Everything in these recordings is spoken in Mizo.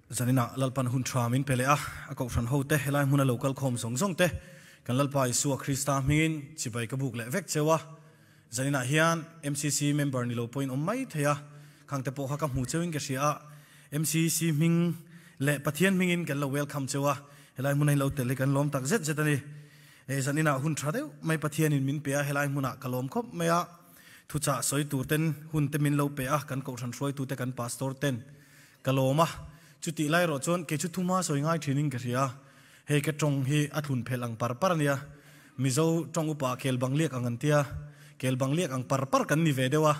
Zaninah Lalpan hun tha min pe leh a, a kohhran hote helai hmuna lo kal khawm zawng zawng te kan Lalpa Isua Krista hmingin chibai ka buk leh vek cheu a. Zaninah hian MCC member ni lo pawhin awm mai thei a, khang te pawh kha ka hmu cheuin ka hria a, MCC hming leh Pathian hmingin kan lo welcome cheu a, helai hmuna in lo tel hi kan lawm tak zet zet a ni. Zaninah hun tha deuh mai Pathianin min pe a, helai hmunah ka lawm khawp mai a, thuchah sawi tur ten hun te min lo pe a, kan kohhran hruaitute kan pastor ten Ka lawm a, chutih lai erawh chuan kei chu thuma sawi ngai thinin ka hria. Hei ka tawng hi a thlun phelh ang par par a nia. Mizo tawng upa kel bang liak ang an tia, kel bang liak ang par par kan ni ve deuh a.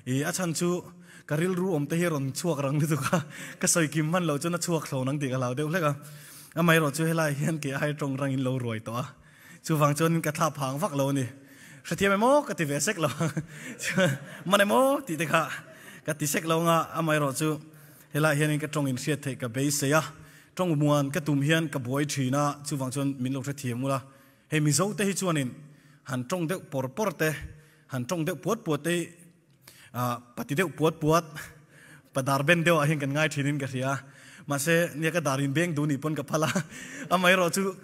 Ih, a chhan chu ka rilru awm te hi a rawn chhuak rang lutuk a, ka sawi kim hman loh chuan a chhuak thlawn ang tih ka hlau deuh hlek a. Amaherawh chu helai hian kei ai tawng rangin lo ruai tawh a. Chuvang chuanin ka thla phang vak lo a ni. Hrethiam emaw ka ti ve sek lo ang. Man emaw tih te kha ka ti sek lo anga amaherawh chu helaiah hianin ka tawng inhriat theih ka beisei a. Tawng muan ka tum hian ka buai thin a, chuvang chuan min lo hrethiam ula. Hei Mizo te hi chuanin han tawng deuh pawr pawr te, han tawng deuh puat puat te hi pati deuh puat puat, pa dar ben deuhah hian kan ngai thinin ka hria. Mahse nia ka dar inbeng duh nih pawn ka phal a, amaherawh chu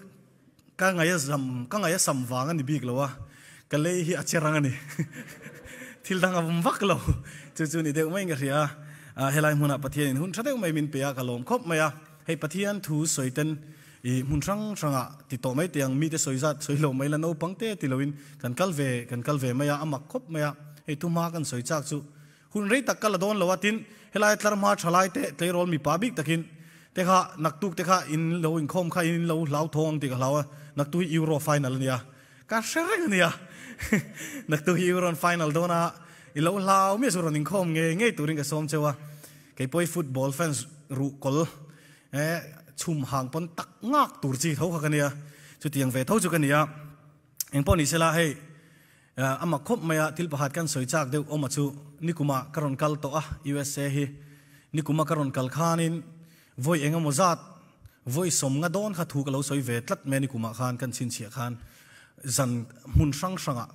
Ka ngaih a zam, ka ngaih a sam vang a ni bik lo a, ka lei hi a che rang a ni. Thil dang a awm vak lo. Chu chu ni deuh maiin ka hria a, helai hmunah Pathianin hun tha deuh mai min pe a, ka lawm khawp mai a. Hei Pathian thu sawi ten i hmun hrang hrangah ti tawh mai teh ang, mite sawi zat sawi lo mai la, naupang te ti loin kan kal ve, kan kal ve mai a, a mak khawp mai a. Hei thu hma kan sawi chak chu Hun rei tak ka la dawn lo a, tin, helai tlar hma tha lai te tleirawl mipa bik takin te kha naktuk te kha in lo inkhawm kha in lo hlau thawng ang tih ka hlau a, naktuk hi Euro final a nia, ka hre reng a nia, naktuk hi Euro final dawn a, i lo hlau miah chu rawn inkhawm ngei ngei turin ka sawm cheu a, kei pawh hi football fans ruh kawl eh chhum hang pawn tak ngak tur chi tho kha ka nia, chutiang ve tho chu ka nia, engpawh ni sela hei. A mak khawp mai a, thil pakhat kan sawi chak deuh awm a chu, nikuma ka rawn kal tawh a, USA hi nikuma ka rawn kal khanin vawi eng emaw zat, vawi sawmnga dawn kha thu ka lo sawi ve tlat mai a nikumah khan kan chhinchhiah khan zan hmun hrang hrangah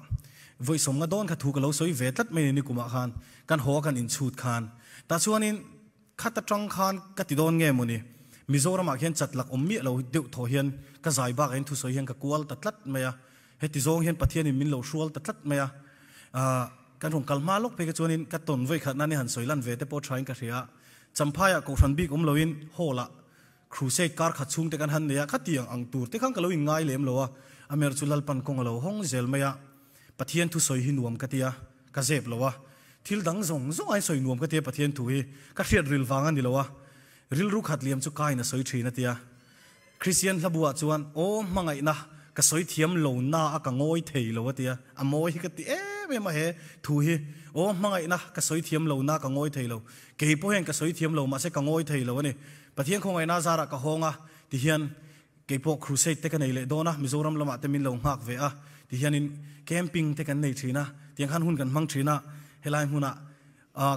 vawi sawmnga dawn kha thu ka lo sawi ve tlat mai a ni nikumah khan kan haw a kan inchhut khan tah chuanin Khat atang khan ka ti dawn nge mawni, Mizoramah khian chat lak awm miah lo deuh thaw hian ka zai bakah hian thusawi hian ka kual ta tlat mai a, heti zawng hian Pathianin min lo hrual ta tlat mai a, aah kan rawn kal hma lawk phei kha chuanin ka tawn vawi khat nani han sawi lan ve te pawh thain ka hria a, Champhaiah Kohhran bik awm loin hall ah crusade kar khat chhung te kan han nei a, khatiang ang tur te khan ka lo inngai lem lo a, a mer chu Lalpan kawng a lo hawng zel mai a. Pathian thusawi hi nuam ka ti a, ka zep lo a. Thil dang zawng zawng aiin sawi nuam ka ti a Pathian thu hi ka hriat ril vang a ni lo a. Rilru khat liam chu kain a sawi thin a ti a. Kristian hlabuah chuan aw hmangaihna ka sawi thiam lo na a ka ngawi thei lo a ti a. A mawi hi ka ti em em a he thu hi. Aw hmangaihna ka sawi thiam lo na ka ngawi thei lo. Kei pawh hian ka sawi thiam lo mahse ka ngawi thei lo a ni. Pathian khawngaihna zarah ka hawng a ti hian Kei pawh crusade te ka nei leh dawn a, Mizoram lamah te min lo nghak ve a, ti hianin camping te kan nei thin a, tiang khan hun kan hmang thin a, helai hmunah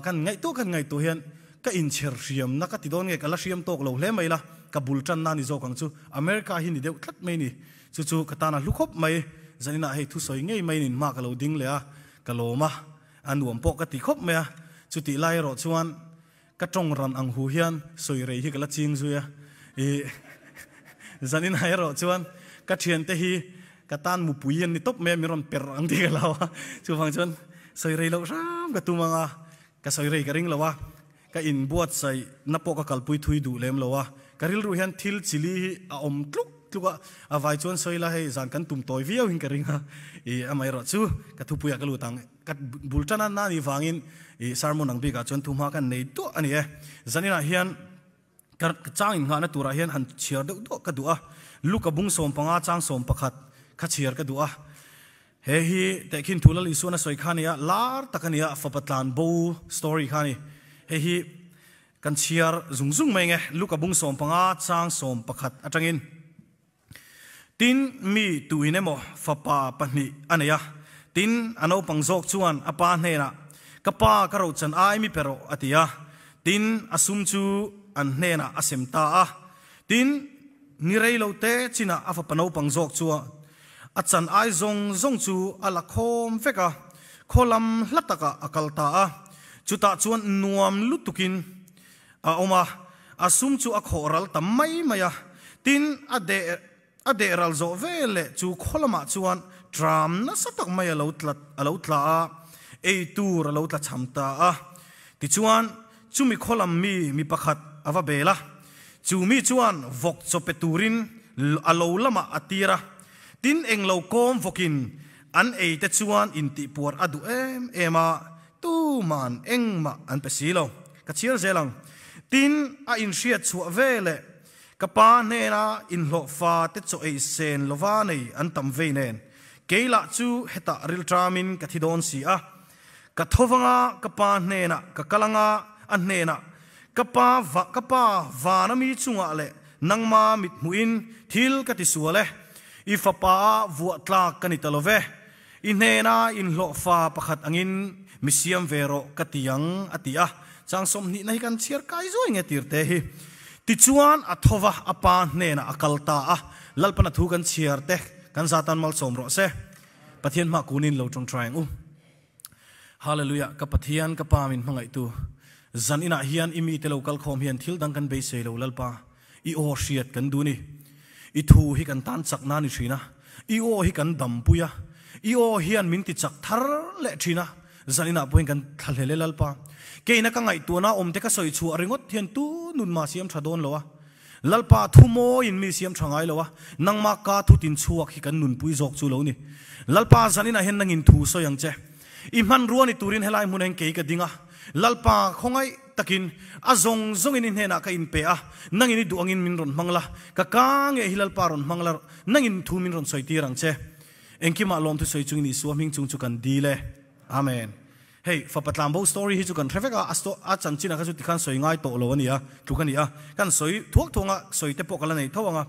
kan ngaihtuah kan ngaihtuah hian ka inchher hriamna ka ti dawn nge ka la hriam tawk lo hle mai la, ka bul tanna ni zawk ang chu America hi ni deuh tlat mai ni, chu chu ka tan a hlu khawp mai, zaninah hei thusawi ngei mai nin hma ka lo ding leh a, ka lawm a, a nuam pawh ka ti khawp mai a, chutih lai erawh chuan Ka tawng ran ang hu hian sawi rei hi ka la ching zui a, i zanin ah erawh chuan ka thiante hi ka tan mupui an ni tawp mai a, min rawn per ang tih ka hlau a, chuvang chuan sawi rei loh hram ka tum ang a, ka sawi rei ka ring lo a, ka inbuatsaih na pawh ka kalpui thui duh lem lo a, ka rilru hian thil chili hi a awm tluk tluk a, a vai chuan sawi la hei zan kan tum tawi viau in ka ring a, i amaherawh chu ka thupuiah ka lut ang. Ka bul tan a na ni vangin i sermon ang bikah chuan thuhma kan nei duah a ni e. Zaninah hian ka chang innghahna turah hian han chhiar deuh duah ka duh a. Luka bung 15 chang 11 kha chhiar ka duh a. He hi tehkhin thu Lal Isuan a sawi kha a ni a, lar tak a ni a, fapa tlan bo story kha a ni. Hei hi kan chhiar zung zung mai nge, Luka bung 15 chang 11 atangin. Tin, mi tuin emaw fapa pahnih a nei a. Tin, a naupang zawk chuan a pa hnenah, Ka pa, ka rochan ai mi pe rawh, a ti a. Tin, a sum chu an hnenah a sem ta a. Tin, ni rei lo te chinah a fapa naupang zawk chuan a chan ai zawng zawng chu a la khawm vek a, khaw lam hla takah a kal ta a. Chutah chuan nuam lutukin a awm a. A sum chu a khawh ral ta mai mai a. Tin, a deh a deh ral zawh vel leh chu khaw lamah chuan tram nasa tak mai a lo tla a lo tla a, ei tur a lo tla cham ta a. Tichuan, chumi khaw lam mi mi pakhat a va bel a. Chu mi chuan vawk chaw pe turin a lo lamah a tir a. Tin, englo kawm vawkin an ei te chuan intihpuar a duh em em a, Tuman engmah an pe si lo. Ka chhiar zel ang. Tin, a inhriat chhuah ve leh ka pa hnena inhlawh fa te chaw ei sen lova nei an tam vei nen, kei lah chu hetah rilṭamin ka thi dawn si a. Ka tho vanga ka pa hnenah ka kal anga a hnenah ka pa va ka pa vana mi chungah leh nangma mit hmuhin thil ka ti sual e. I fapa a vuah tlak ka ni ta lo ve. I hnena inhlawhfa pakhat angin mi siam ve rawh ka ti ang, a ti a. Chang sawmhnihna hi kan chhiar kai zuai nge tir te hi. Tichuan a tho va, a pa hnenah a kal ta a. Lalpana thu kan chhiar te kan zatan malsawm rawh se. Pathian hmah kunin lo tawngtai ang u. Hallelujah, ka Pathian, ka Pa min hmangaihtu, zan inah hian i mite lo kal khawm hian thil dang kan beisei lo Lalpa. I aw hriat kan duh ni. I thu hi kan tan chak na ni thin a, i aw hi kan dampui a, i aw hian min ti chak thar leh thin a, zaninah pawhin kan thlahlel e Lalpa. Keina ka ngaihtuahna awm te ka sawi chhuah ringawt hian tu nun mah siam tha dawn lo a, Lalpa thu mawiin mi siam tha ngai lo a, nangmah ka thu tin chhuak hi kan nunpui zawk chu lo ni. Lalpa zaninah hian nangin thu sawi ang che. I hmanrua ni turin helai hmunah hian kei ka ding a, Lalpa khawngaih takin a zawng zawngin i hnenah ka inpe a, nangin i duh angin min rawn hmang la, ka ka nge hi Lalpa rawn hmang la, nangin thu min rawn sawi tir ang che. Engkimah lawmthu sawi chungin Isua hming chung chu kan dil e. Amen. Hei, fapa tlanbo story hi chu kan hre vek a, a sto a chanchin ah kha chu tikhan sawi ngai tawh lo a ni a, tluk a ni a, kan sawi thuak thuang a, sawi te pawh ka la nei tho ang a.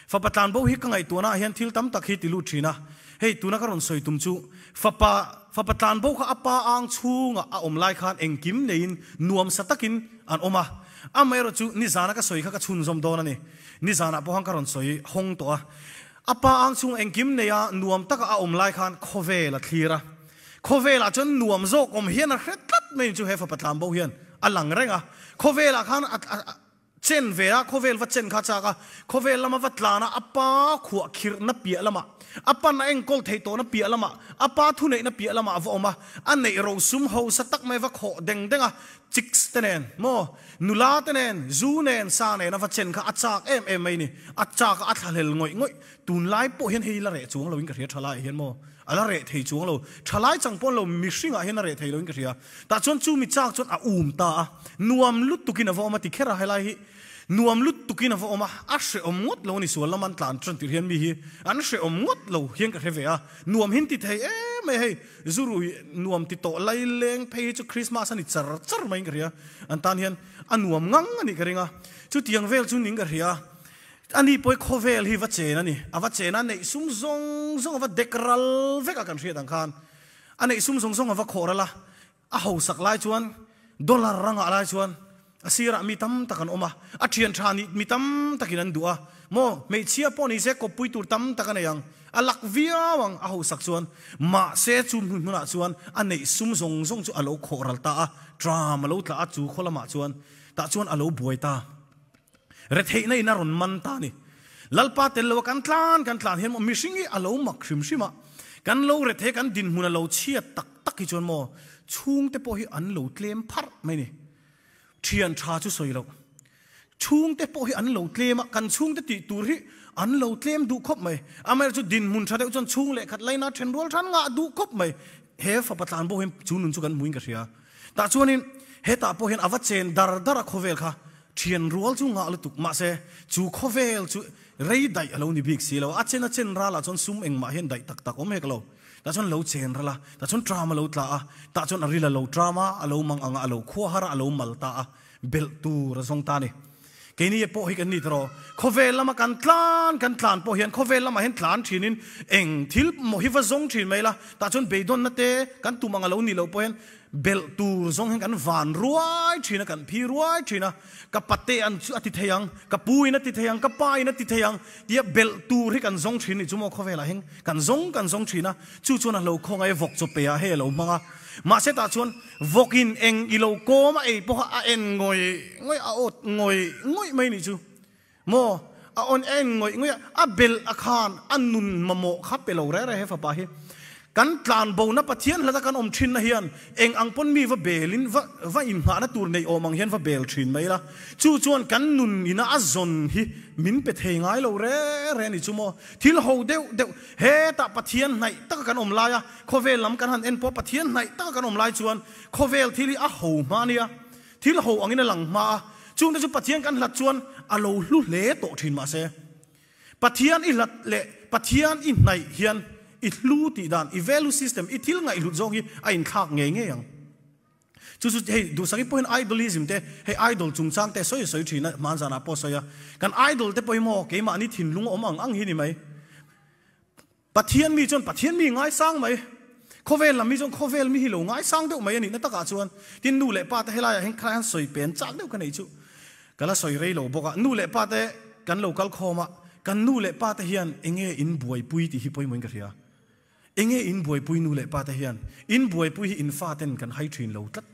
Fapa tlanbo hi ka ngaihtuahna ah hian thil tam tak hi ti lut thin a, hei tuna ka rawn sawi tum chu fapa fapa tlanbo kha a pa ang chhungah a awm lai khan engkim neiin nuam sa takin an awm a, amaherawh chu nizana ka sawi kha ka chhunzawm dawn a ni, nizanah pawh khan ka rawn sawi hawng tawh a, a pa ang chhung engkim neia nuam taka a awm lai khan khawvel a thlir a, khawvelah chuan nuam zawk awm hian a hre tlat mai chu he fapa tlanbo hian a lang reng a, khawvelah khan a Chen ve a, khawvel va chen kha chak a, khawvel lama va tlan a, a pa khuah khirhna piah lamah, a pan a enkawl theih tawhna piah lamah, a pa thuneihna piah lamah a va awm a, a neih rosum hausa tak mai va khawh deng deng a, chicks te nen maw, nula te nen, zu nen, sa nen a va chen kha a chak em em mai ni, a chak a, a thlahlel ngawih ngawih, tunlai pawh hian hei la reh chuang loin ka hria thalaiah hian maw, a la reh thei chuang lo, thalai chang pawn lo mihringah hian a reh thei loin ka hria. Tah chuan chu mi chak chuan a um ta a, nuam lutukin a va awm a ti kher a, helai hi nuam lutukin a va awm a, a hrehawm ngawt lo a ni, sual lama an tlan tan tirh hian mi hi an hrehawm ngawt lo hian ka hre ve a, nuam hin ti thei em mai hei, zu rui nuam ti tawh lai leng phei hi chu Christmas a ni char char maiin ka hria, an tan hian a nuam ngang a nih ka ring a, chutiang vel chu ning ka hria. Ani pawh hi khawvel hi va chen a ni, a va chen a, neih sum zawng zawng a va dek ral vek a kan hriat ang khan. A neih sum zawng zawng a va khawh ral a, a hausak lai chuan dollar rangah lai chuan a sirah mi tam tak an awm a, a thian tha nih mi tam takin an duh a, maw hmeichhia pawh ni se kawppui tur tam tak a nei ang, a lak viau ang a hausak chuan, mahse chu hmun hmunah chuan a neih sum zawng zawng chu a lo khawh ral ta a, tram a lo tla a chu khaw lamah chuan tah chuan a lo buai ta. Retheihna in a rawn man ta a ni. Lalpa tel lo a kan tlan kan tlan hian maw mihring hi a lo mak hrim hrim a, kan lo rethei kan dinhmun a lo chhiat tak tak hi chuan maw chhungte pawh hi an lo tlem pharh mai ni. Thian tha chu sawi loh. Chhungte pawh hi an lo tlem a, kan chhungte tih tur hi an lo tlem duh khawp mai. Amaherawhchu chu dinhmun tha deuh chuan chhung leh khat laina then rual than ngah duh khawp mai. He fapa tlan pawh hian chu nun chu kan hmuin ka hria. Tah chuanin hetah pawh hian a va chen dar dar a khawvel kha Thian rual chu ngah lutuk mahse chu khawvel chu rei daih a lo ni bik si lo. A chen a chen ralah chuan sum engmah hian daih tak tak awm hek lo. Tah chuan lo chen ral a, tah chuan tram a lo tla a, tah chuan a ril a lo tram a, a lo mang ang a, a lo khua har a, a lo mal ta a, belh tur a zawng ta a ni. Keini pawh hi kan ni tawh. Khawvel lama kan tlan kan tlan pawh hian khawvel lamah hian tlan thinin eng thil maw hi va zawng thin mai la, tah chuan beidawnna te kan tum ang a lo nih loh pawh hian. Belh tur zawng hian kan van ruai thin a, kan phi ruai thin a, ka pate an chu a ti thei ang, ka pu in a ti thei ang, ka pa in a ti thei ang tia belh tur hi kan zawng thin ni chu maw khawvelah hian kan zawng kan zawng thin a, chu chuan a hlo khawngaih vawk chaw pe ah hei a lo hmang a, mahse tah chuan vawk in eng i lo kawm a ei pawh kha a en ngawih ngawih a awt ngawih ngawih mai ni chu maw a awn en ngawih ngawih a, a belh a khan a nun mamawh kha pe lo reh reh he fapa hi. Kan tlan bona Pathian hlata kan awm thinna hian eng ang pawn mi va belin va va inngahna tur neih awm ang hian va bel thin mai la. Chu chuan kan nun ina a zawn hi min pe thei ngai lo reh reh a ni chu maw. Thil ho deuh deuh hetah Pathian hnaih taka kan awm lai a, khawvel lam kan han en pawh Pathian hnaih taka kan awm lai chuan khawvel thil hi a ho hma a nia. Thil ho angin a lang hma a, chungte chu Pathian kan hlat chuan a lo hlu hle tawh thin mahse, Pathian i hlat leh Pathian i hnaih hian i hlu tih dan, i value system, i thil ngaihhlut zawng hi a inthlak ngei ngei ang. Chu chu hei duhsaki pawhin idolism te, hei idol chungchang te sawi sawi thin a, hmanzanah pawh sawi a, kan idol te pawh hi maw keimahni thinlung awm ang ang hi ni mai. Pathian mi chuan Pathian mi ngaisang mai, khawvel lam mi chuan khawvel mi hi lo ngaisang deuh mai a nihna takah chuan tin nu leh pa te helaiah hian khalai hian sawi pen chak deuh ka nei chu ka la sawi rei lo bawk a, nu leh pa te kan lo kal khawm a, kan nu leh pa te hian enge in buaipui tih hi pawimawhin ka hria, enge in buaipui nu leh pa te hian in buaipui hi in fa ten kan hai thin lo tlat.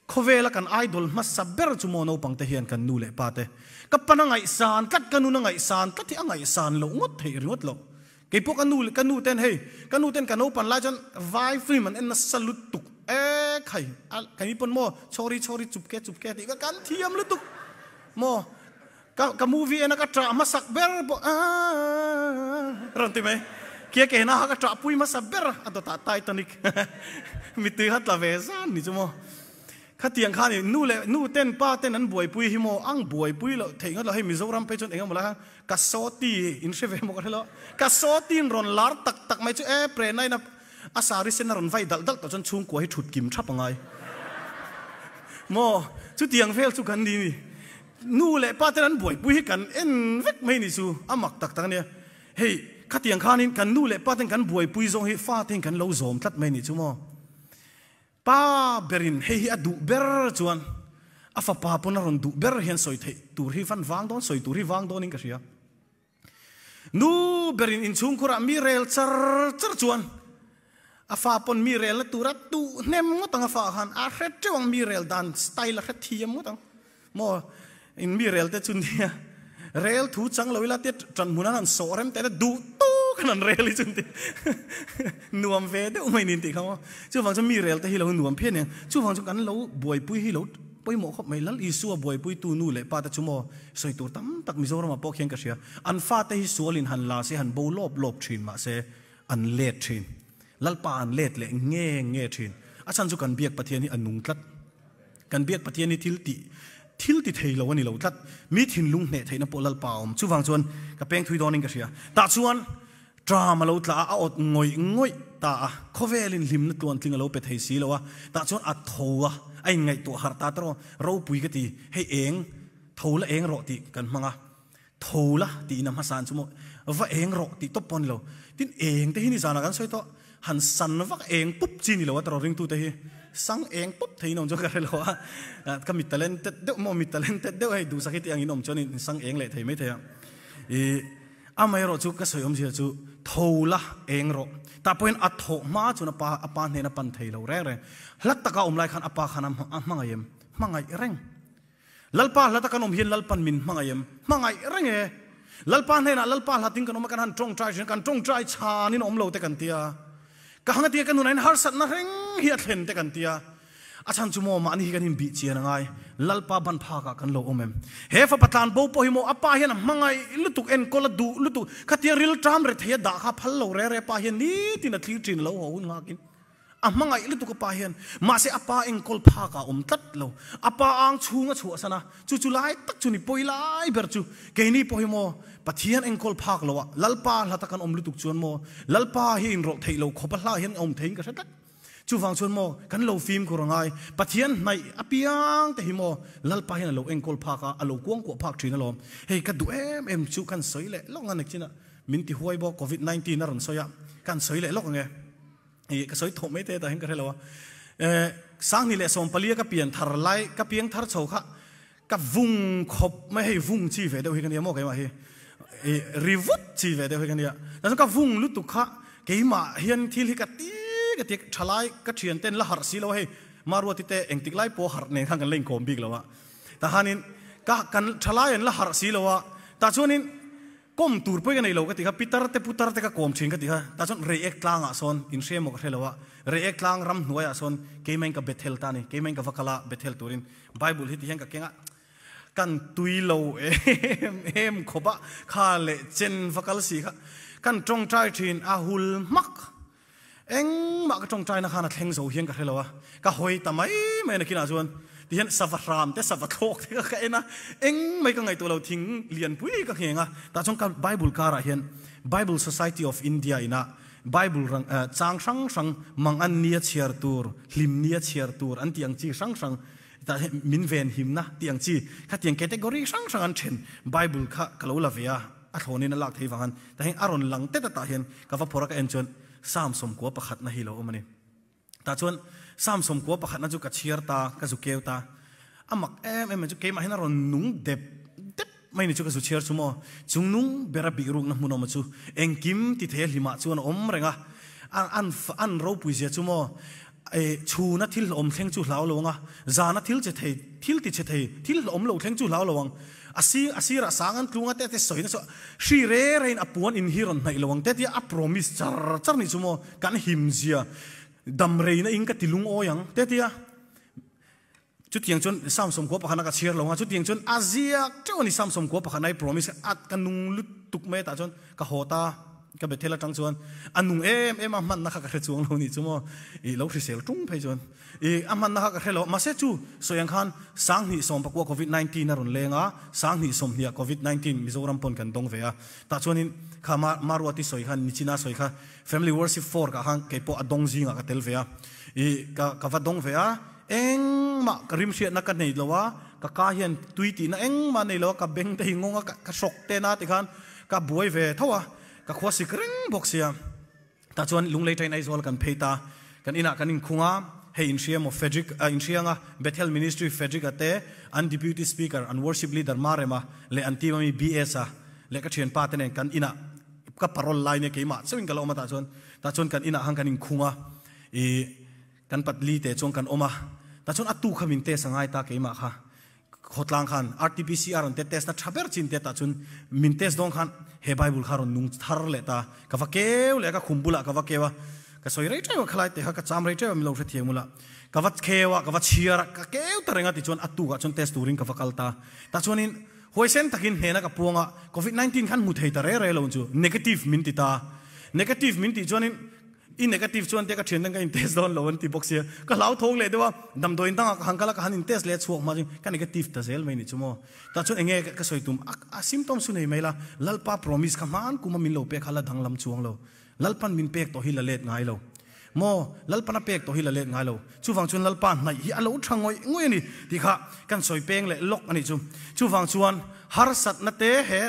Khawvela kan idol hmasa ber chu maw naupang te hian kan nu leh pa te ka pan a ngaihsan tlat, ka nun a ngaihsan tlat hi a ngaihsan loh ngawt theih ringawt loh. Kei pawh ka nu ka nu ten hei ka nu ten ka naupan lai chuan vai film an en nasa lutuk e khai a kan i pawn maw chhawri chhawri chupke chupke tih kha kan thiam lutuk maw ka ka movie en a ka ṭah hmasak ber pawh aaa rawn ti mai kia ke na ka ṭah pui hmasa ber a dawtah Titanic mittui kha tla ve zan ni chu maw khatiang kha ni nu leh nu ten pa ten an buaipui hi maw ang buaipui loh theih ngawt lo hei Mizoram phei chuan eng emaw lai khan ka sawti in hre ve maw ka hre lo ka sawti in rawn lar tak tak mai chu e prena in a a sari sen a rawn vai dalh dalh tawh chuan chhungkua hi ṭhut kim ṭhap a ngai maw chutiang vel chu kan ni ni. Nu leh pa ten an buaipui hi kan en vek mai ni chu a mak tak tak a nia. Hei, khatiang khanin kan nu leh pa ten kan buaipui zawng hi fa ten kan lo zawm tlat mai ni chu maw. Pa berin hei hi a duh ber chuan a fapa pawn a rawn duh ber hian sawi theih tur hi van vang dawn, sawi tur hi vang dawnin ka hria. Nu berin inchhungkhurah mi rel char char chuan a fa pawn mi relna tura tuh hnem ngawt ang a fa khan a hre teuh ang mi rel dan style a hre thiam ngawt ang maw in mi rel te chu nia rel thu chang lo ila te tan hmun an han sawh rem te duh tawk an han rel hi chu ti nuam ve deuh mai nin tih kha maw chuvang chu mi rel te hi lo nuam phian ang chuvang chu kan lo buaipui hi lo Pawimawh khawp mai, Lal Isua buaipuitu nu leh pa te chu maw sawi tur tam tak Mizoramah pawh khian ka hria. An fate hi sualin han la se han bo lawp lawp thin mahse an let thin. Lalpa an let leh nge nge thin. A chhan chu kan biak Pathian hi a nung tlat. Kan biak Pathian hi thil tih thil ti thei lo a ni lo tlat. Mi thinlung hneh theihna pawh Lalpa a awm. Chuvang chuan ka peng thui dawnin ka hria. Tah chuan Tram a lo tla a, a awt ngawih ngawih ta a, khawvelin hlimna tluantling a lo pe thei si lo a, tah chuan a tho a, a inngaihtuah harh ta tawh, ropui ka ti, hei eng, tho la eng rawh tih kan hmang a, tho la tiin a hmasa an chu maw, va eng rawh tih tawp pawh a ni lo, tin eng te hi nizanah kan sawi tawh, han san vak eng pup chi ni lo a tawh ringtu te hi, sang eng pup theiin awm chuan ka hre lo a, ka mi talented deuh maw, mi talented deuh hei duhsak hi tih angin awm chuan in sang eng leh thei maithei a, ih. Amaherawh chu ka sawi awmzia chu tho la eng rawh. Tah pawhin a thawh hma chuan a pa a pa hnena pan thei lo reng reng. Hla taka awm lai khan a pa khan a hmangaih em? Hmangaih reng. Lalpa hla taka kan awm hian Lalpan min hmangaih em? Hmangaih reng e. Lalpa hnenah Lalpa hla ting kan awm a kan han tawngtai thin a, kan tawngtai chhanin awm lo te kan tia. Ka hanga tia ka nunah hian harsatna reng hi a thlen te kan tia. A chhan chu maw mahni hi kan inbih chian a ngai, Lalpa ban phakah kan lo awm em? He fapa tlan bo pawh hi maw a pa hian a hmangaih lutuk, enkawl a duh lutuk, khatia rilṭam rethei a dah kha phal lo re re pa hian nitin a thlir ṭhin a lo haw hun nghakin a hmangaih lutuk a pa hian, mahse a pa enkawl phakah a awm tlat lo, a pa ang chhung a chhuahsan a, chu chu lai tak chu ni pawi lai ber chu, keini pawh hi maw Pathian enkawl phak lo ah Lalpa hlata kan awm lutuk chuan maw Lalpa hi inrawlh theih lo khawp a hla hian a awm theiin ka hre tlat. Chuvang chuan maw kan lo fimkhur a ngai. Pathian hnaih apiang te hi maw Lalpa hian a lo enkawl phak a, a lo kuangkuah phak thin alawm. Hei ka duh em em chu kan sawi leh lawk ang a nekchin a, min ti huai bawk covid 19 a rawn sawi a, kan sawi leh lawk ang e. Ih ka sawi tawh mai te tah hian ka hre lo a. 2014 a ka pian thar lai, ka piang thar chho kha ka vung khawp mai hei vung chi ve deuh hi ka nia maw keimah hi i ri vut chi ve deuh hi ka nia. Chuan ka vung lutuk kha keimah hian thil hi ka ti ka ti thalai ka thian ten la harh si lo a hei Maruati te engtik lai pawh harh nen khan kan la inkawm bik lo a. Tahanin ka kan thalai an la harh si lo a tah chuanin Kawm tur pawh ka nei lo ka ti kha, pitar te putar te ka kawm thin ka ti kha, tah chuan Reiek tlangah sawn in hre maw ka hre lo a, Reiek tlang ram hnuaiah sawn keimahin ka Bethel ta a ni, keimahin ka va kal a Bethel turin Bible hi ti hian ka keng a, kan tui lo em em khawp a, kha leh chen va kal si kha kan tawngtai thin a hul hmak, Engmah ka tawngtaina khan a thleng zo hian ka hre lo a, ka hawi ta mai mai a nakinah chuan tihian sava hram te sava thlawk te kha ka en a, engmai ka ngaihtuah lo thing lianpui ka ngheng a, tah chuan ka Bible karah hian Bible Society of India ina Bible rang chang hrang hrang mangan nia chhiar tur, hlim nia chhiar tur an tih ang chi hrang hrang tah hian min ven himna tih ang chi khatiang category hrang hrang an then Bible kha ka lo la ve a. A thlawnin a lak thei vang an tah hian a rawn lang tet a tah hian ka va phawrh a ka en chuan Psalm sawmkua pakhatna hi lo awm a ni. Tah chuan Psalm sawmkua pakhatna chu ka chhiar ta, ka zu keu ta. A mak em em mai chu keimah hian a rawn nung dep dep mai ni chu ka zu chhiar chu maw. Chung nung bera bih rukna hmun awm a chu engkim ti thei a hlimah chuan a awm reng a. An an ropui zia chu maw e chhuna thil hlawm thleng chu hlau lo ang a, zana thil che thei, thil ti che thei, thil hlawm lo thleng chu hlau lo ang. A si, a sirah sang an tlung a te te sawi na chu hri re rein a puan in hi rawn hnaih lo ang te tia a promise char char nih chu maw kan him zia dam reina in ka ti lungawi ang te tia chutiang chuan Psalm sawmkua pakhat a ka chhiar lo ang a chutiang chuan a ziak teuh a ni Psalm sawmkua pakhat na i promise a ka nung lutuk mai tah chuan ka haw ta. Ka Bethel atang chuan a nung em em a hmanna kha ka hre chuang lo nih chu maw i lo hrisel tung phei chuan i a hmanna kha ka hre lo mahse chu sawi ang khan 2019 covid 19 a rawn leng a 2020 covid 19 Mizoram pawn kan dawng ve a tah chuanin kha ma Maruati sawi khan Nichina sawi kha family worship 4 kah khan kei pawh a dawng zingah ka tel ve a i ka ka va dawng ve a engmah ka rim hriatna ka nei lo a ka ka hian tui tihna engmah nei lo a ka beng te hi ngawng a ka hrawk te na tikhan Ka buai ve tho a, ka khua sik reng bawk sia. Tah chuan Lunglei train Aizawl kan phei ta, kan inah kan inkhung a, hei inhria maw Frederick a inhriang a, Bethel Ministry Frederick a te, an Deputy Speaker, an Worship Leader Marema leh an team ami BS a leh ka thianpa te nen kan inah ka parole lai nia keimah chauhin ka la awm a tah chuan, tah chuan kan inah khan kan inkhung a, ih kan patli te chuan kan awm a, tah chuan a tu kha min test a ngai ta keimah kha. Khawtlang khan RTPCR an te test na tha ber chin te tah chun min test dawn khan he Bible kha rawn nung thar leh ta. Ka va keu leh a, ka khum bulah ka va keu a, ka sawi rei teuh a khalai te kha ka cham rei teuh a min lo hrethiam ula. Ka va kheu a, ka va chhiar a, ka keu ta reng a tichuan a tukah chuan test turin ka va kal ta. Tah chuanin huaisen takin hnena ka puang a, Covid 19 khan hmu thei ta re re lo chu negative min ti ta. Negative min tih chuanin I negative chuan te ka thian ten ka in test dawn lo an ti bawk sia, ka hlauthawng leh deuh a, damdawiin dangah ka han kal a, ka han in test leh a chhuak hma chu ka negative ta zel mai ni chu maw. Tah chuan enge ka sawi tum a, a symptoms chu nei mai la, Lalpa promise kha hmaan kuma min lo pek kha la danglam chuang lo, Lalpan min pek tawh hi la let ngai lo maw, Lalpan a pek tawh hi la let ngai lo, chuvang chuan Lalpa hnaih hi a lo tha ngawih ngawih a ni tih kha kan sawi peng leh lawk a nih chu. Chuvang chuan Harsatna te he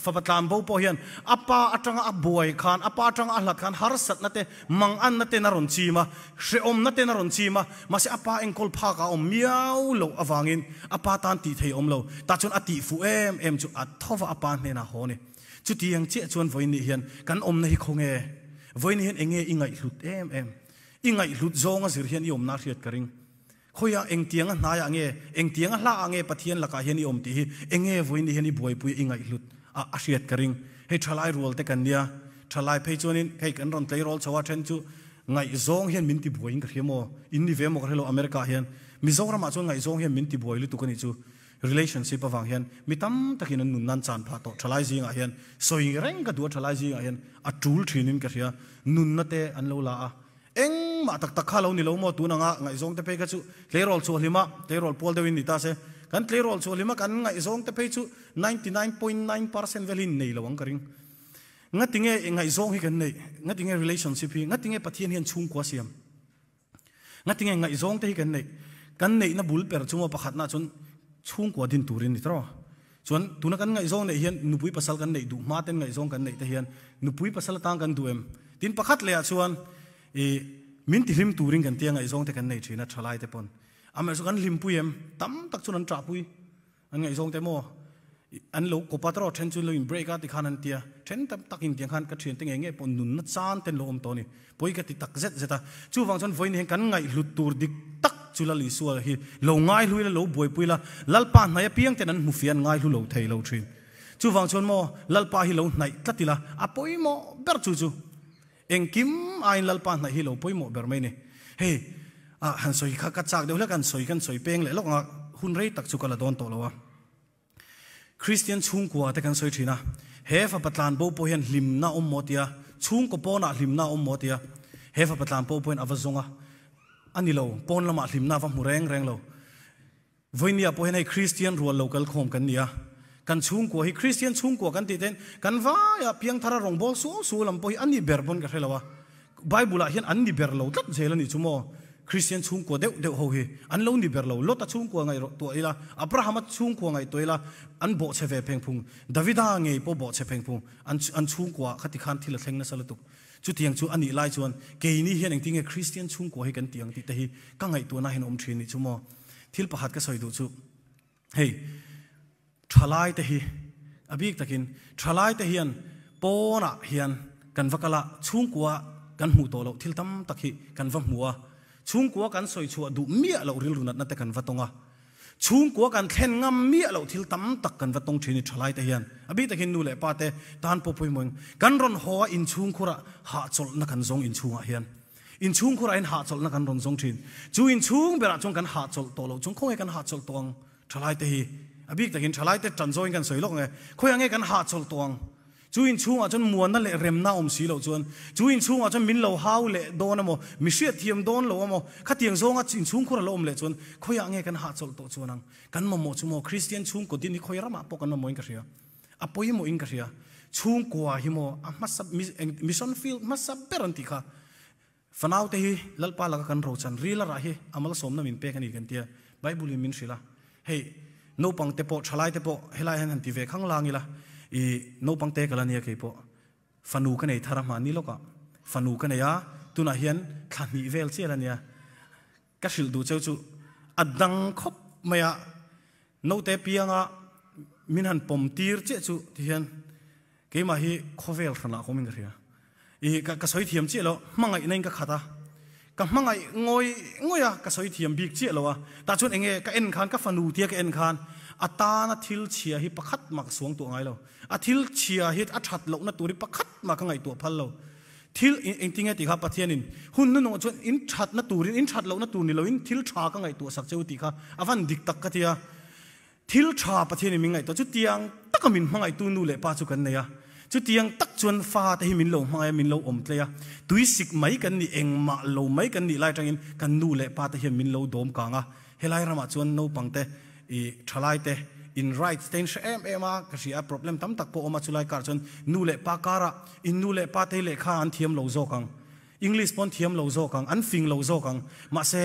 fapa tlanbo pawh hian a pa atanga a buai khan, a pa atanga a hlat khan harsatna te, manganna ten a rawn chim a, hrehawmna ten a rawn chim a, mahse a pa enkawl phak a awm miau loh avangin a pa tan tih thei a awm lo. Tah chuan a tih fuh em em chu a thova a pa hnenah haw a ni. Chutiang chiah chuan vawiin nih hian kan awmna hi khawnge? Vawiin hian enge i ngaihhlut em em? I ngaihhlut zawnga zir hian i awmna hriat ka ring. Khawiah engtianga hnaiah nge, engtianga hlaah nge Pathian lakah hian i awm tih hi enge vawiin ni hian i buaipui i ngaihhlut a a hriat ka ring. Hei thalai rual te kan nia, thalai phei chuanin hei kan rawn tleirawl chho a then chu ngaihzawng hian min tibuaiin ka hria maw? In ni ve maw ka hre lo America ah hian. Mizoramah chuan ngaihzawng hian min tibuai lutuk a nih chu. Relationship avang hian mi tam takin an nun nan chan phah tawh thalai zingah hian sawi reng ka duh a thalai zingah hian a tul thinin ka hria. Nunna te an lo la a. Engmah tak tak kha lo ni lo maw tun anga ngaihzawng te phei kha chu tleirawl chhuah hlima tleirawl pual deuhin ni ta se kan tleirawl chhuah hlima kan ngaihzawng te phei chu 99.9% vel hi nei lo ang ka ring. Ngatinge ngaihzawng hi kan neih? Ngatinge relationship hi? Ngatinge Pathian hian chhungkua siam? Ngatinge ngaihzawng te hi kan neih? Kan neihna bul per chu maw pakhatna chuan chhungkua din turin ni tawh. Chuan tuna kan ngaihzawng neih hian nupui pasal kan neih duh hma ten ngaihzawng kan neih te hian nupui pasal atang kan duh em? Tin pakhat lehah chuan i Min tihlim turin kan tia ngaihzawng te kan nei thin a, thalai te pawn. Amaherawhchu kan hlimpui em? Tam tak chuan an ṭahpui. An ngaihzawng te maw? An lo kawp a tawrh then chu lo in break a tikhan an tia. Then tam tak in tiang khan ka thiante ngei ngei pawh nunna chan ten lo awm tawh a ni. Pawi ka ti tak zet zet a. Chuvang chuan vawiin hian kan ngaihhlut tur dik tak chu Lal Isua hi lo ngaihlu ila, lo buaipui ila, Lalpa hnaih apiang ten an hmu fiah an ngaihlu lo thei lo thin. Chuvang chuan maw Lalpa hi lo hnaih tlat ila, a pawimawh ber chu chu Engkim aiin Lalpa hnaih hi lo pawimawh ber mai ni. Hei, ah, han sawi kha ka chak deuh hlek a, han sawi kan sawi peng leh lawk ang a, hun rei tak chu ka la dawn tawh lo a. Kristian chhungkua te kan sawi thin a, he fapa tlan bo pawh hian hlimna awm maw tia, chhungkaw pawnah hlimna awm maw tia, he fapa tlan bo pawhin a va zawng a, a ni lo, pawn lamah hlimna a va hmu reng reng lo. Vawinia pawh hian hei Kristian rual lo kal khawm kan ni a, kan chhungkua hi Kristian chhungkua kan tih ten kan vaia piangthara rawngbâwl suau suau lam pawh hi a ni ber pawn ka hre lo a, Bible ah hian an ni ber lo tlat zel a nih chu maw? Kristian chhungkua deuh deuh ho hi an lo ni ber lo, Lota chhungkua ngaih rawh tuah ila, Abrahama chhungkua ngaih tuah ila an bawhchhe ve pheng phung, Davida ngei pawh bawhchhe pheng phung, an an chhungkua khati khan thil a thleng nasa lutuk. Chutiang chu a nih lai chuan keini hian engtinge Kristian chhungkua hi kan ti ang tih te hi ka ngaihtuahna hian a awm thin nih chu maw? Thil pakhat ka sawi duh chu hei thalai te hi a bik takin thalai te hian pawnah hian kan va kal a, chhungkua kan hmuh tawh loh thil tam tak hi kan va hmu a, chhungkua kan sawi chhuah duh miah loh rilru natna te kan va tawng a, chhungkua kan thlen ngam miah loh thil tam tak kan va tawng thin i thalai te hian a bik takin nu leh pa te tan pawh pawimawh in kan rawn haw a inchhungkhurah hahchawlhna kan zawng inchhungah hian. Inchhungkhurah hian hahchawlhna kan rawn zawng thin. Chu inchhung berah chuan kan hahchawlh tawh loh chuan khawnge kan hahchawlh tawh ang? Thalaite hi a bik takin thalaite tan zawngin kan sawi lawk ang e. Khawiah nge kan hahchawlh tawh ang? Chu inchhungah chuan muanna leh remna awm si loh chuan chu inchhungah chuan min lo hau leh dawn emaw, mi hriatthiam dawn lo emaw, khatiang zawnga inchhungkhur a lo awm leh chuan khawiah nge kan hahchawlh tawh chuan ang? Kan mamawh chu maw Kristian chhungkaw din hi khawi ramah pawh kan mamawhin ka hria. A pawimawhin ka hria. Chhungkua hi maw a hmasa mission field hmasa ber an tih kha. Fanaute hi Lalpa laka kan rochan ril a rah hi a malsawmna min pek a ni kan tia Bible in min hrilh a. Hei naupang te pawh thalai te pawh helai hian han ti ve khang lang ila i naupang te ka la nia kei pawh fanu ka nei thar a hmahni lawkah fanu ka nei a tunah hian thla hnih vel chiah la nia. Ka hrilh duh cheu chu a dang khawp mai a, naute pianga min han pawm tir chiah chu ti hian keimah hi khawvel hranah ka awmin ka hria. I ka ka sawi thiam chiah lo, hmangaihna in ka khat a, ka hmangaih ngawih ngawih a, ka sawi thiam bik chiah lo a, tah chuan enge ka en khan ka fanu tia ka en khan a tana thil chhia hi pakhat mah ka suang tuah ngai lo, a thil chhia hi a that lohna tur hi pakhat mah ka ngaihtuah phal lo. Thil engtinge tih kha Pathianin hun hnunawh chuan in thatna turin, in that lohna tur ni loin thil tha ka ngaihtuah sak cheu tih kha a van dik tak ka ti a. Thil tha Pathianin min ngaihtuah chutiang taka min hmangaihtu nu leh pa chu kan nei a. Chutiang tak chuan fa te hi min lo hmangaih a, min lo awm tlei a. Tuisik mai kan nih, engmah lo mai kan nih lai atangin kan nu leh pa te hian min lo dawm kang a. Helai ramah chuan naupangte i thalaite in rights te in hre em em a, ka hria a, problem tam tak pawh awm a, chulai karah chuan nu leh pa karah in nu leh pa te hi lehkha an thiam lo zawk ang, English pawh an thiam lo zawk ang, an fing lo zawk ang, mahse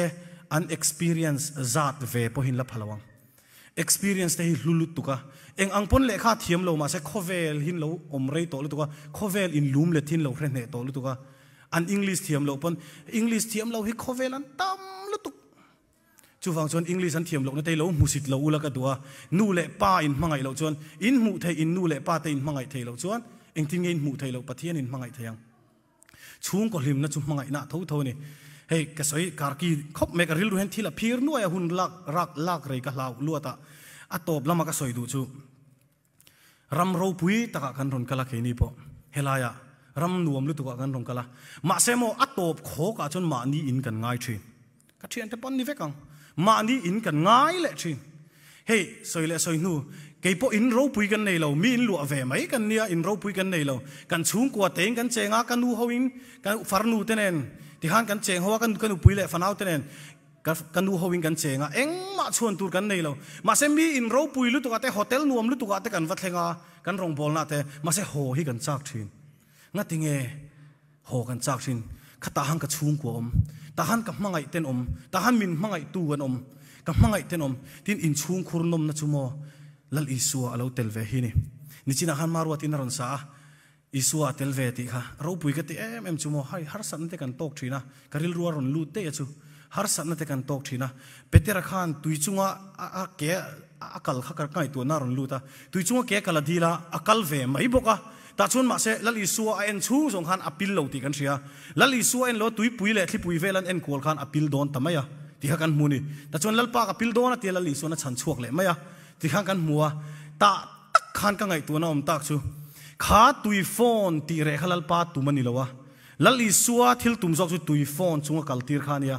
an experience zat ve pawhin la pha lo ang. Experience te hi hlu lutuk a, eng ang pawn lehkha a thiam lo mahse khawvel hin lo awm rei tawh lutuk a, khawvel in lum let hin lo hre hneh tawh lutuk a, an English thiam loh pawn English thiam lo hi khawvel an tam lutuk. Chuvang chuan English an thiam lohna te hi lo hmusit lo ula ka duh a, nu leh pa in hmangaih loh chuan in hmuh theih in nu leh pa te in hmangaih theih loh chuan engtin nge in hmuh theih loh Pathian in hmangaih thei ang. Chhungkaw hlimna chu hmangaihna tho tho a ni. Hei ka sawi karki khawp mai ka rilru hian thil a phir nuai a hun lak rak lak rei ka hlau luat a, a tawp lama ka sawi duh chu Ram ropui takah kan rawn kal a keini pawh helaiah ram nuam lutukah kan rawn kal a, mahse maw a tawp khawkah chuan mahni in kan ngai thin. Ka thiante pawn ni vek ang, mahni in kan ngai leh thin. Hei sawi leh sawi hnu, kei pawh in ropui kan nei lo, mi in luah ve mai kan nia, in ropui kan nei lo. Kan chhungkua tein kan cheng a, ka nu ho in, ka farnu te nen tikhan kan cheng ho a, ka nupui leh fanau te nen. Ka ka nu ho in kan cheng a, engmah chhuan tur kan nei lo. Mahse mi in ropui lutuk ah te, hotel nuam lutuk ah te kan va thleng a, kan rawngbawlna ah te, mahse haw hi kan chak thin. Ngati nge haw kan chak thin? Kha tah han ka chhungkua awm, tah han ka hmangaih ten awm, tah han min hmangaih tu an awm, ka hmangaih ten awm. Tin inchhungkhur nawmna chu maw Lal Isua a lo tel ve hi ni. Nichinah khan Maruatin a rawn sa a. Isua a tel ve tih kha ropui ka ti em em chu maw hei harsatna te kan tawk thin a, ka rilru a rawn lut daih a chu. Harsatna te kan tawk thin a, Petera khan tui chunga a ke a kal kha ka ngaihtuahna a rawn lut a, tui chunga ke a kal a dil a, a kal ve mai bawk a. Tah chuan mahse Lal Isua a en chhung zawng khan a pil lo tih kan hria. Lal Isua en lo a tuipui leh thlipui vel an enkual khan a pil dawn ta mai a tih kha kan hmu a ni. Tah chuan Lalpa ka pil dawn a tia Lal Isuan a chhan chhuak leh mai a tih khan kan hmu a. Tah tak khan ka ngaihtuahna awm tak chu kha tui phone tih reh kha Lalpa tum a ni lo a. Lal Isua thil tum zawk chu tui phone chunga kal tir kha a nia.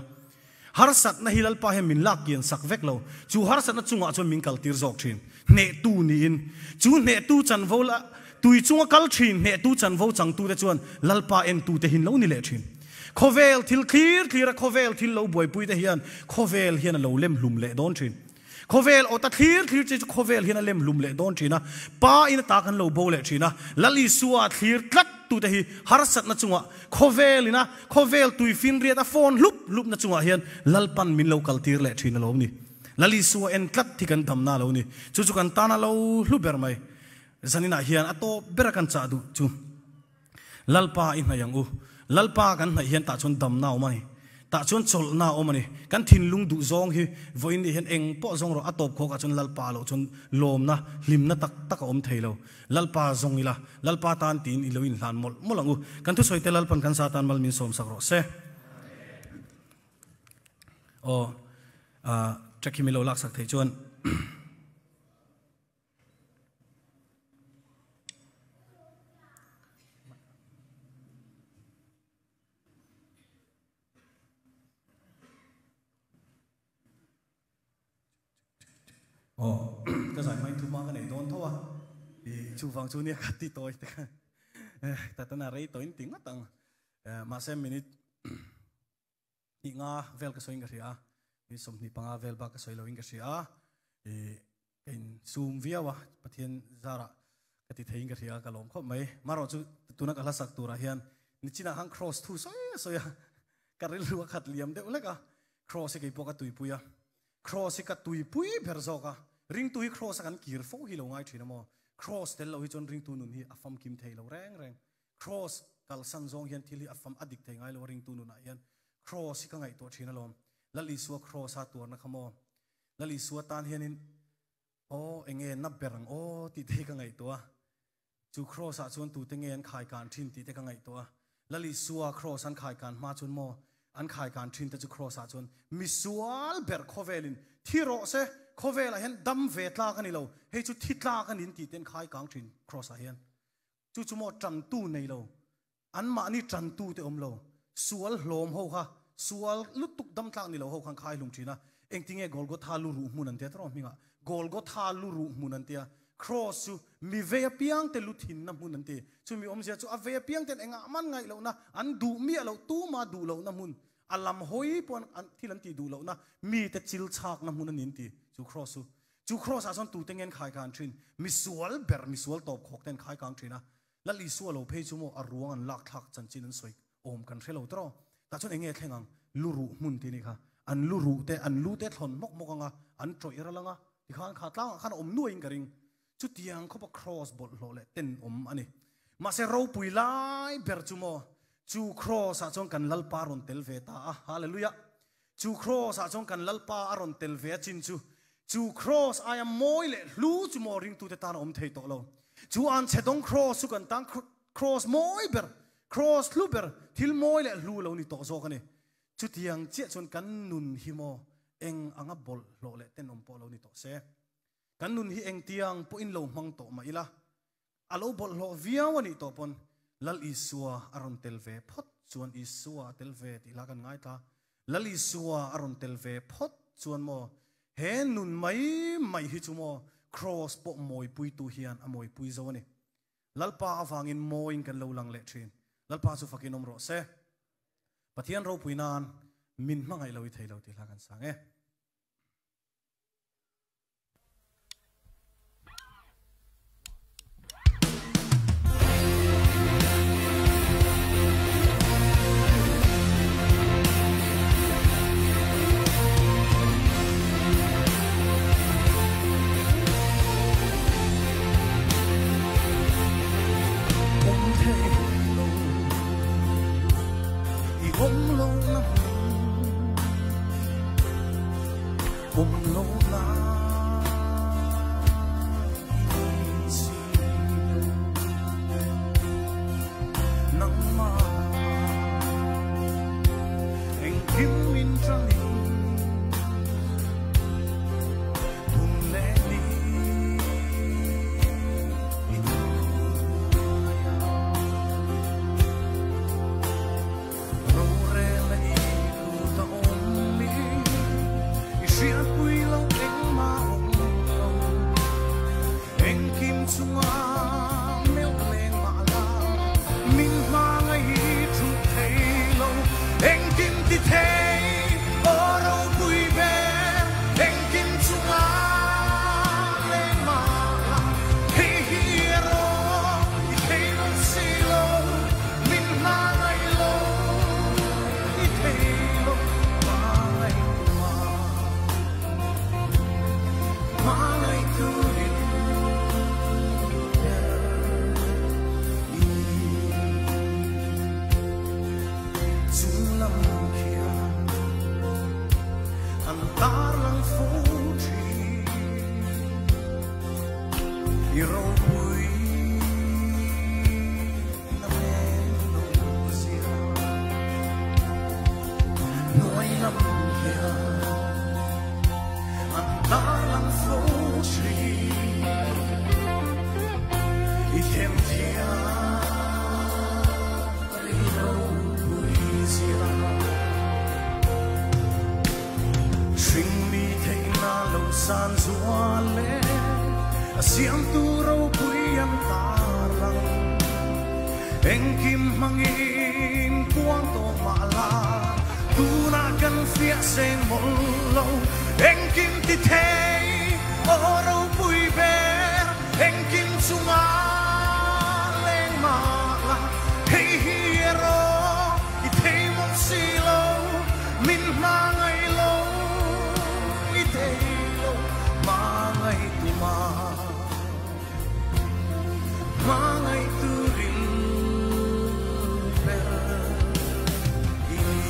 Harsatna hi Lalpa hian min lak kian sak vek lo. Chu harsatna chungah chuan min kaltir zawk thin. Hnehtu niin. Chu hnehtu chanvo la tui chunga kal thin hnehtu chanvo changtute chuan Lalpa entute hin lo ni leh thin. Khawvel thil thlir thlir a khawvel thil lo buaipuite hian khawvel hian a lo lem hlum leh dawn thin. Khawvel awta thlir thlir che chu khawvel hian a lem hlum leh dawn thin a, Pa in ata kan lo bo leh thin a, Lal Isua thlir tlat tute hi harsatna chungah khawvel ina khawvel tuifinriat a phone hlup hlupna chungah hian Lalpan min lo kaltir leh thin a lo ni. Lal Isua en tlat hi kan damna a lo ni. Chu chu kan tan a lo hlu ber mai. Zaninah hian a tawp bera kan chah duh chu. Lalpa i hnaih ang u. Lalpa kan hnaih hian tah chuan damna a awm a ni. Tah chuan chawlhna a awm a ni. Kan thinlung duh zawng hi vawiin nih hian eng pawh zawng rawh a tawp khawkah chuan Lalpa loh chuan lawmna, hlimna tak tak a awm thei lo. Lalpa zawng ila, Lalpa tan tiin i lo inhlan mawlh mawlh ang u. Kan thusawite Lalpan kan sa tan mal min sawmsak rawh se. Aw, track hi min lo laksak theih chuan. Aw, ka zai hmain thuma ka nei dawn tho a, i chuvang chu nia ka ti tawi te kha tatana rei tawhin ti ngawt ang. Mahse minute Hnih nga vel ka sawiin ka hria a, mi 25 vel bak ka sawi loin ka hria a, i ka in sum viau a, Pathian zarah ka ti theiin ka hria a, ka lawm khawp mai. Marawh chu tuna ka hla sak turah hian nichinah khan cross thu sawi a sawi a, ka rilru a khat liam deuh lek a, cross hi keipawh ka tuipui a, cross hi ka tuipui ber zawk a, ringtu hi cross a kan kir fo hi lo ngai thin a maw, cross tel lo hi chuan ringtu nun hi a famkim thei lo reng reng. Cross kalsan zawng hian thil hi a fam a dik thei ngai lo a ringtu nunah hian Cross hi ka ngaihtuah thin alawm. Lal Isua Cross a tuarna kha maw? Lal Isua tan hianin aw enge na ber ang aw tih te hi ka ngaihtuah a. Chu Cross ah chuan tute nge an khai kan thin tih te ka ngaihtuah a. Lal Isua Cross an khai kan hma chuan maw an khai kan thin te chu Cross ah chuan misual ber khawvelin thi rawh se khawvelah hian dam ve tlak a ni lo hei chu thi tlak a nin tih te an khai kang thin Cross ah hian. Chu chu maw ṭantu nei lo, anmahni ṭantu te awm lo, sual hlawm ho kha, sual lutuk damtlak ni lo ho khan khai hlum ṭhin a. Engtinge Golgotha lu ruh hmun an tia tawh hmingah? Golgotha lu ruh hmun an tia. Cross chu mi vei apiang te lu thinna hmun an ti. Chumi awmzia chu a vei apiang ten engah man ngaih lohna, an duh miah loh, tuma duh lohna hmun, a lam hawi pawh an thil an tih duh lohna, mite chil chhakna hmun a ni an ti chu cross chu. Chu Kraws ah chuan tute ngen khai kang thin? Misual ber, misual tawp khawk ten khai kang thin a. Lal Isua lo phei chu maw a ruang an lak thlak chanchin an sawi awm kan hre lo tawh. Tah chuan enge thleng ang? Lu ruh hmun tih a nih kha. An lu ruh te, an lu te thlawn hmawk hmawk ang a, an tawih ral ang a, tikhan kha tlangah khan a awm nuaiin ka ring. Chutiang khawpa Kraws bawlhhlawh leh tenawm a ni. Mahse ropui lai ber chu maw chu Kraws ah chuan kan Lalpa rawn tel ve ta a. Hallelujah! Chu Kraws ah chuan kan Lalpa a rawn tel ve a chin chu, chu Kraws aia mawi leh hlu chu maw ringtute tan a awm thei tawh lo. Chu an chhe dawng Kraws chu kan tan Kraws mawi ber, Kraws hlu ber, thil mawi leh hlu lo ni tawh zawk a ni. Chutiang chiah chuan kan nun hi maw eng anga bawlhhlawh leh tenawm pawh lo ni tawh se. Kan nun hi engtiang pawhin lo hmang tawh mah ila, A lo bawlhhlawh viau a nih tawh pawn Lal Isua a rawn tel ve phawt chuan Isua a tel ve tih hla kan ngaithla. Lal Isua a rawn tel ve phawt chuan maw he nun mai mai hi chu maw Kraws pawh mawipuitu hian a mawipui zo a ni. Lalpa avangin mawiin kan lo lang leh thin. Lalpa chu fakin awm rawh se. Pathian ropui nan min hmangaih lo i thei lo tih hla kan sang e. chunga meuh leng mah la, min hmangaih hi thup thei lo. Engkim ti thei aw ropui ber, engkim chunga leng mah la, hei hi erawh i thei lo si lo, min hmangaih lo i thei lo, hmangaih tua. Hmangaih turin ber i chunglam khian an tarlang fo thin. I ropui na men lo zia hnuai lam hian an tarlang fo thin. I themthiam rilropui zia hringmi theihna lo san zual e, a siamtu ropui an tarlang. Engkim hmangin kuang tawh mah la, tunah kan fiah seng mawlh lo. Engkim ti thei aw ropui ber, engkim chunga leng mah la, hei hi erawh i thei mawlh si lo, min hmangaih lo i thei lo, hmangaih tuma hmangaih turin ber i ni.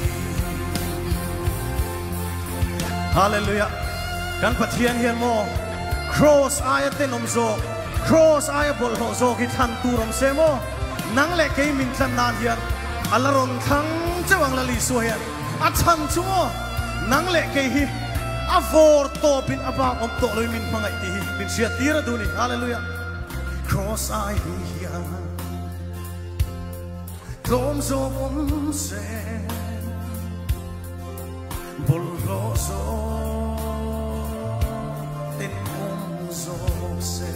Hallelujah! Kan Pathian hian maw Cross aia tenawm zawk, Cross aia bawlhhlawh zawk hi thlan tur awm se maw? Nang leh kei min tlan nan hian a la rawn thlang cheuh ang Lal Isua hian a chhan chu maw? Nang leh kei hi a vawr tawpin a bak awm tawh loin min hmangaih tih hi min hriat tir a duh ni. Hallelujah! Cross ai hian tlawm zawk awm se. Bawlhhlawh zawk ten awm zawk se.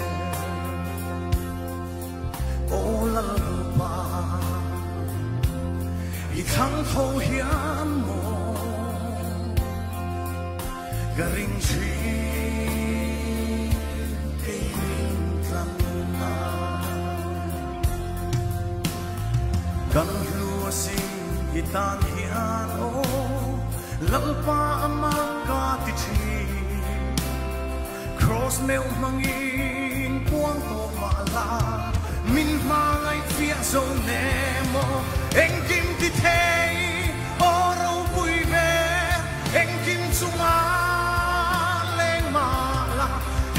Aw Lalpa, i thlang tho hian maw ka ring thin kei min tlan na. Kan hlu a si i tan hian aw Lalpa amah ka ti thin. Cross meuh hmangin puang tawh mah la, min hmangaih fiah zo nem aw. Engkim ti thei aw ropui ber, engkim chunga leng mah la,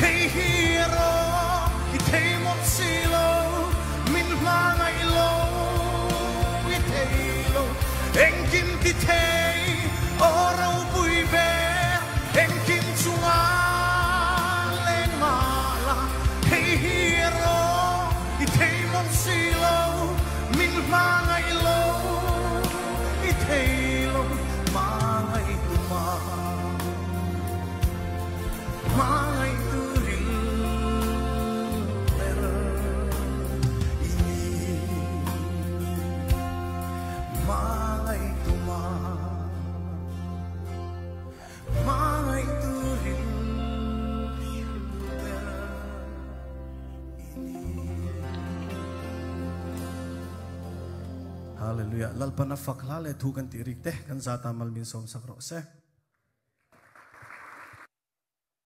hei hi erawh i thei mawlh si lo. Min hmangaih lo i thei lo, engkim ti thei aw ropui ber, engkim chunga leng mah la, hei hi erawh i thei mawlh si lo, min hmangaih lo i thei lo, hmangaih tuma hmangaih turin ber i ni. Hmangaih tuma hmangaih turin ber i ni. Hallelujah. Lalpan a fak hla leh thu kan tih rik te kan zata mal min sawm sak rawh se.